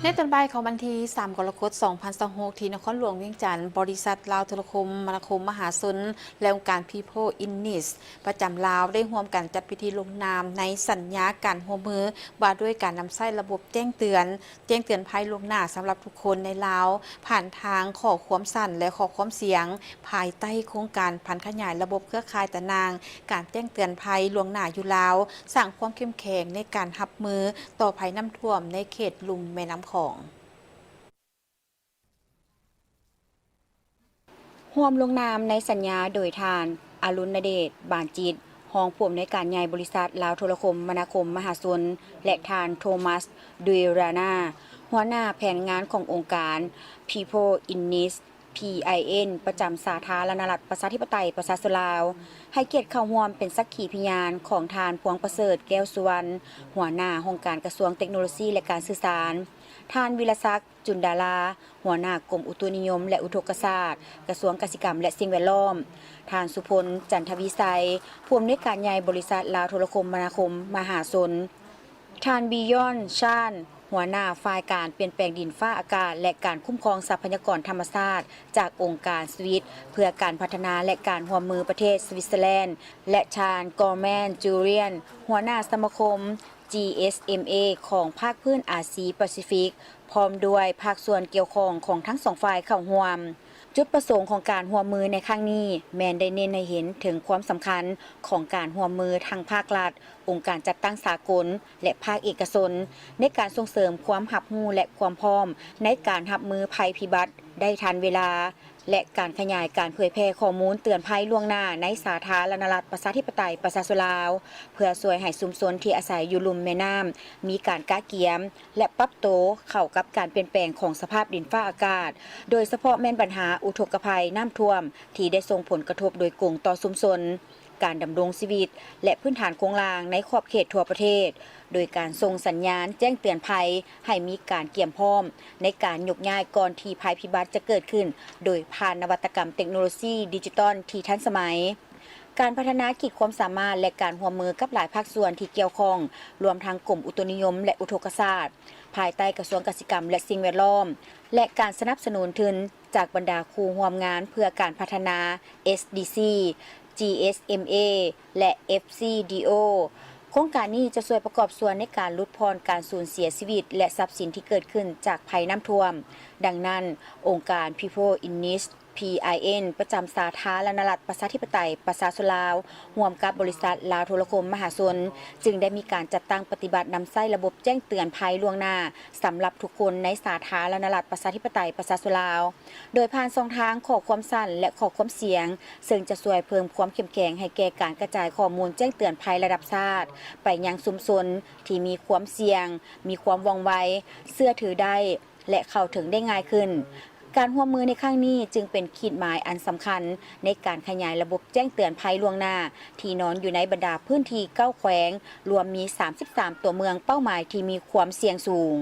ໃນຕອນບ່າຍຂອງວັນທີສາມ ກໍລະກົດ ສອງພັນຊາວຫົກ ທີ່ນະຄອນຫຼວງວຽງຈັນ, ບໍລິສັດລາວໂທລະຄົມມະນາຄົມມະຫາຊົນ ແລະ ອົງການ People in Need ປະຈຳລາວ ໄດ້ຮ່ວມກັນຈັດພິທີລົງນາມໃນສັນຍາການຮ່ວມມື ວ່າດ້ວຍການນຳໃຊ້ລະບົບແຈ້ງເຕືອນ, ແຈ້ງເຕືອນໄພລ່ວງໜ້າສຳລັບທຸກຄົນໃນລາວ ຜ່ານທາງຂໍ້ຄວາມສັ້ນ ແລະ ຂໍ້ຄວາມສຽງ, ພາຍໃຕ້ໂຄງການຜັນຂະຫຍາຍລະບົບເຄືອຂ່າຍຕາໜ່າງການແຈ້ງເຕືອນໄພລ່ວງໜ້າຢູ່ລາວ, ສ້າງຄວາມເຂັ້ມແຂງໃນການຮັບມືຕໍ່ໄພນ້ຳຖ້ວມໃນເຂດລຸ່ມແມ່ນ້ຳຂອງ. ຮ່ວມລົງນາມໃນສັນຍາໂດຍທ່ານ ອະລຸນນະເດດ ບານຈິດ ຮອງຜູ້ອຳນວຍການໃຫຍ່ບໍລິສັດລາວໂທລະຄົມມະນາຄົມມະຫາຊົນ ແລະ ທ່ານ ໂທມັສ ດຸຍຣານາ ຫົວໜ້າແຜນງານຂອງອົງການ People in Need PIN ປະຈຳສາທາລະນະລັດ ປະຊາທິປະໄຕ ປະຊາຊົນລາວ ໃຫ້ກຽດເຂົ້າຮ່ວມເປັນສັກຂີພະຍານຂອງທ່ານ ພວງປະເສີດ ແກ້ວສຸວັນ ຫົວໜ້າຫ້ອງການກະຊວງເຕັກໂນໂລຊີ ແລະ ການສື່ສານ, ທ່ານ ວິລະສັກ ຈຸນດາລາ ຫົວໜ້າກົມອຸຕຸນິຍົມ ແລະ ອຸທົກກະສາດ ກະຊວງກະສິກຳ ແລະ ສິ່ງແວດລ້ອມ, ທ່ານ ສຸພົນ ຈັນທະວິໄຊ ຜູ້ອຳນວຍການໃຫຍ່ບໍລິສັດລາວໂທລະຄົມມະນາຄົມມະຫາຊົນ, ທ່ານ ບີຢອນ ຊານ ຫົວໜ້າຝ່າຍການປ່ຽນແປງດິນຟ້າອາກາດ ແລະ ການຄຸ້ມຄອງຊັບພະຍາກອນທຳມະຊາດ ຈາກອົງການສະວິດເພື່ອການພັດທະນາ ແລະ ການຮ່ວມມືປະເທດສະວິດເຊີແລນ ແລະ ທ່ານ ກອຣແມນ ຈູລຽນ ຫົວໜ້າສະມາຄົມ GSMA ຂອງພາກພື້ນອາຊີປາຊີຟິກ ພ້ອມດ້ວຍພາກສ່ວນກ່ຽວຂ້ອງຂອງທັງສອງຝ່າຍເຂົ້າຮ່ວມ. ຈຸດປະສົງຂອງການຮ່ວມມືໃນຄັ້ງນີ້ ແມ່ນໄດ້ເນັ້ນໃຫ້ເຫັນເຖິງຄວາມສຳຄັນຂອງການຮ່ວມມືທັງພາກລັດ, ອົງການຈັດຕັ້ງສາກົນ ແລະ ພາກເອກະຊົນ ໃນການສົ່ງເສີມຄວາມຮັບຮູ້ ແລະ ຄວາມພ້ອມໃນການຮັບມືໄພພິບັດໄດ້ທັນເວລາ ແລະ ການຂະຫຍາຍການເຜີຍແຜ່ຂໍ້ມູນເຕືອນໄພລ່ວງໜ້າໃນສາທາລະນະລັດ ປະຊາທິປະໄຕ ປະຊາຊົນລາວ ເພື່ອຊ່ວຍໃຫ້ຊຸມຊົນທີ່ອາໄສຢູ່ລຸ່ມແມ່ນ້ຳ ມີການກະກຽມ ແລະ ປັບໂຕເຂົ້າກັບການປ່ຽນແປງຂອງສະພາບດິນຟ້າອາກາດ, ໂດຍສະເພາະແມ່ນບັນຫາອຸທົກກະໄພນ້ຳຖ້ວມ ທີ່ໄດ້ສົ່ງຜົນກະທົບໂດຍກົງຕໍ່ຊຸມຊົນ, ການດຳລົງຊີວິດ ແລະ ພື້ນຖານໂຄງລ່າງໃນຂອບເຂດທົ່ວປະເທດ, ໂດຍການສົ່ງສັນຍານແຈ້ງເຕືອນໄພໃຫ້ມີການກຽມພ້ອມໃນການຍົກຍ້າຍກ່ອນທີ່ໄພພິບັດຈະເກີດຂຶ້ນ ໂດຍຜ່ານນະວັດຕະກຳເຕັກໂນໂລຊີດິຈິຕອນທີ່ທັນສະໄໝ. ການພັດທະນາຂີດຄວາມສາມາດ ແລະ ການຮ່ວມມືກັບຫຼາຍພາກສ່ວນທີ່ກ່ຽວຂ້ອງ, ລວມທັງກົມອຸຕຸນິຍົມ ແລະ ອຸທົກກະສາດ ພາຍໃຕ້ກະຊວງກະສິກຳ ແລະ ສິ່ງແວດລ້ອມ ແລະ ການສະໜັບສະໜູນທຶນຈາກບັນດາຄູ່ຮ່ວມງານເພື່ອການພັດທະນາ SDG, GSMA ແລະ FCDO. ໂຄງການນີ້ຈະຊ່ວຍປະກອບສ່ວນໃນການຫຼຸດຜ່ອນການສູນເສຍຊີວິດ ແລະ ຊັບສິນທີ່ເກີດຂຶ້ນຈາກໄພນ້ຳຖ້ວມ. ດັ່ງນັ້ນ, ອົງການ People in Need PIN ປະຈຳສາທາລະນະລັດ ປະຊາທິປະໄຕ ປະຊາຊົນລາວ ຮ່ວມກັບບໍລິສັດລາວໂທລະຄົມມະຫາຊົນ ຈຶ່ງໄດ້ມີການຈັດຕັ້ງປະຕິບັດນຳໃຊ້ລະບົບແຈ້ງເຕືອນໄພລ່ວງໜ້າ ສຳລັບທຸກຄົນໃນສາທາລະນະລັດ ປະຊາທິປະໄຕ ປະຊາຊົນລາວ ໂດຍຜ່ານຊ່ອງທາງຂໍ້ຄວາມສັ້ນ ແລະ ຂໍ້ຄວາມສຽງ, ເຊິ່ງຈະຊ່ວຍເພີ່ມຄວາມເຂັ້ມແຂງໃຫ້ແກ່ການກະຈາຍຂໍ້ມູນແຈ້ງເຕືອນໄພລະດັບຊາດ ໄປຍັງຊຸມຊົນທີ່ມີຄວາມສ່ຽງ, ມີຄວາມວ່ອງໄວ, ເຊື່ອຖືໄດ້ ແລະ ເຂົ້າເຖິງໄດ້ງ່າຍຂຶ້ນ. ການຮ່ວມມືໃນຄັ້ງນີ້ຈຶ່ງເປັນຂີດໝາຍອັນສຳຄັນໃນການຂະຫຍາຍລະບົບແຈ້ງເຕືອນໄພລ່ວງໜ້າທີ່ນອນຢູ່ໃນບັນດາພື້ນທີ່ເກົ້າແຂວງ, ລວມມີສາມສິບສາມຕົວເມືອງເປົ້າໝາຍທີ່ມີຄວາມສ່ຽງສູງ.